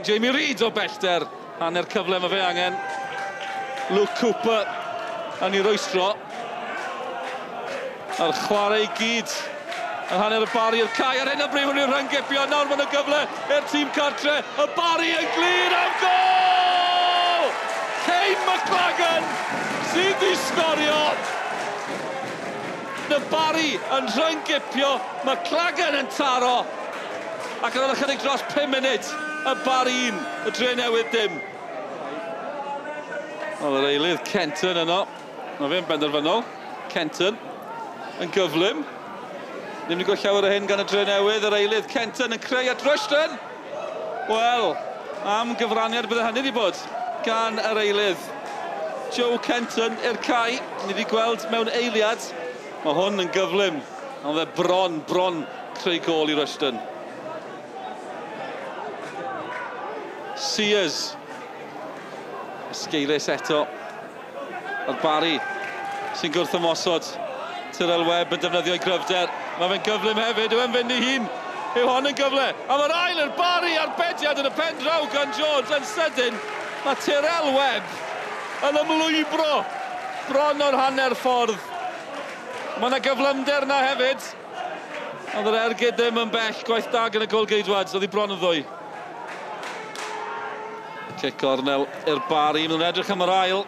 Jamie Reid o bellter. Hanner cyfle mae fe angen. Luke Cooper yn ei rwystro. A'r chwarae i gyd yn hanner y Barri i'r cae ar hyn o bryd maen nhw'n rhyngipio. Nawr maen nhw'n gyfle i'r tîm cartre. Y Barri yn glir am gôl! Kayne McLaggon sydd wedi sgorio. Y Barri yn rhyngipio. McLaggon yn taro. Ac ar ôl ychydig dros 5 munud, y Barri 1, y Drenewydd dim. Wel, yr eilydd Kenton yno. Mae fe'n benderfynol. Kenton yn gyflym. Ddim wedi gweld llawer o hyn gan y Drenewydd. Yr eilydd Kenton yn creu at Rushton. Wel, am gyfraniad bydde hynny wedi bod gan yr eilydd. Joe Kenton i'r cae. Ni wedi gweld mewn eiliad. Mae hwn yn gyflym. Ond fe bron creu gôl i Rushton. Sears. Esgeulus eto. A'r Barri sy'n gwrthymosod. Tyrell Webb yn defnyddio'i gryfder. Mae fe'n gyflym hefyd, yw e'n fynd i hun. Yw hon yn gyfle. A mae'r ail i'r Barri arbediad yn y pen draw gan Jones yn sydyn. Mae Tyrell Webb yn ymlwybro bron o'r hanner ffordd. Mae yna gyflymder yna hefyd. Ond yr ergyd ddim yn bell. Gwaith da gan y golgeidwad. Oedd hi bron yn ddwy. Cic gornel i'r Barri. Maen nhw'n edrych am yr ail.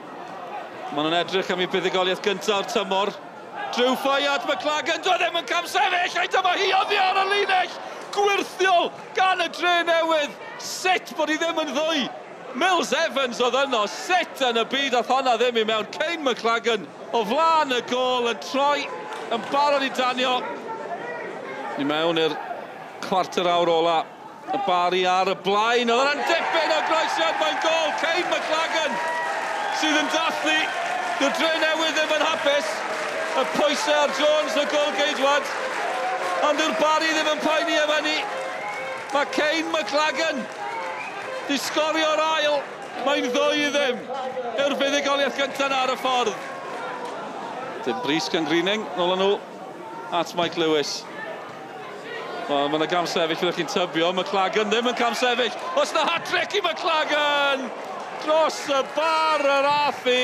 Maen nhw'n edrych am eu buddugoliaeth gyntaf o'r tymor. Drew Fayad, McLaggon, dwi ddim yn camsefyll, ai dyma hi oddi ar y linell! Gwyrthiol gan y Drenewydd! Sut bod hi ddim yn ddwy? Mills Evans oedd yno, sut yn y byd ath honna ddim i mewn? Kayne McLaggon o flaen y gôl yn troi, yn barod i danio. Ni mewn i'r chwarter awr ola. Y Barri ar y blaen, oedd yna'n dipyn o groesiad, mae'n gôl, Kayne McLaggon sydd yn dathlu. Dyw'r Drenewydd ddim yn hapus. Y pwysau ar Jones, y golgeidwad. Ond dyw'r Barri ddim yn poeni am hynny. Mae Kayne McLaggon di sgorio'r ail. Mae'n ddwy i ddim. Yw'r fuddugoliaeth gyntaf ar y ffordd. Dim bris gan Greening, nôl â nhw at Mike Lewis. Wel, mae yna gamsefyll, fyddwch chi'n tybio. McLaggon ddim yn camsefyll. Oes na hat-trick i McLaggon! Dros y bar yr ath hi.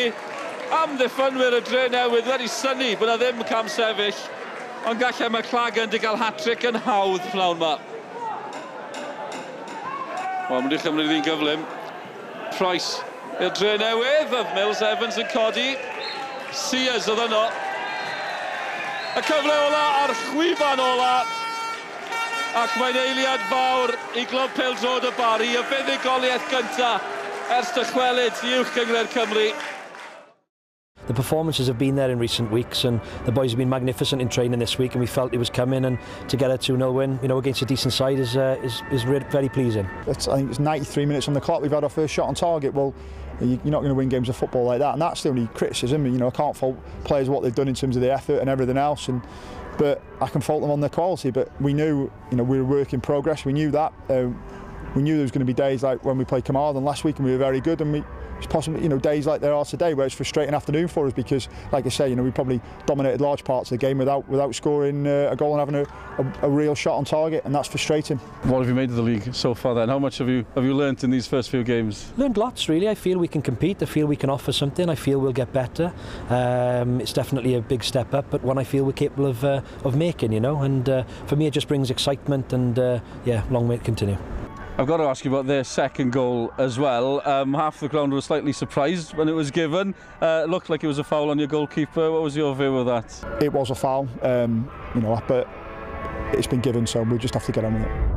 Amddiffynwyr y Drenewydd wedi synnu bod yna ddim camsefyll. Ond gallai McLaggon di gael hat-trick yn hawdd pnawn yma. Wel, mae'n chymryd hi'n gyflym. Price i'r Drenewydd. Mills Evans yn codi. Sears oedd yno. Y cyfle ola a'r chwiban ola. Ac mae'n eiliad fawr i Glwb Pêl-droed y Barri, y fuddugoliaeth gyntaf ers dychwelyd i Uwch Gynghrair Cymru. The performances have been there in recent weeks, and the boys have been magnificent in training this week, and we felt it was coming, and to get a 2-0 win, you know, against a decent side is very pleasing. I think it's 93 minutes on the clock. We've had our first shot on target. Well, you're not going to win games of football like that, and that's the only criticism. You know, I can't fault players what they've done in terms of the effort and everything else, but I can fault them on their quality. But we knew, you know, we were a work in progress. We knew that. We knew there was going to be days like when we played Carmarthen last week and we were very good, and it's possible, you know, days like there are today where it's frustrating afternoon for us because, like I say, you know, we probably dominated large parts of the game without scoring a goal and having a real shot on target, and that's frustrating. What have you made of the league so far then? How much have you learnt in these first few games? Learned lots, really. I feel we can compete. I feel we can offer something. I feel we'll get better. It's definitely a big step up, but one I feel we're capable of making, you know. And for me, it just brings excitement, and yeah, long may it continue. I've got to ask you about their second goal as well. Half the ground was slightly surprised when it was given. It looked like it was a foul on your goalkeeper. What was your view of that? It was a foul, you know, but it's been given, so we just have to get on with it.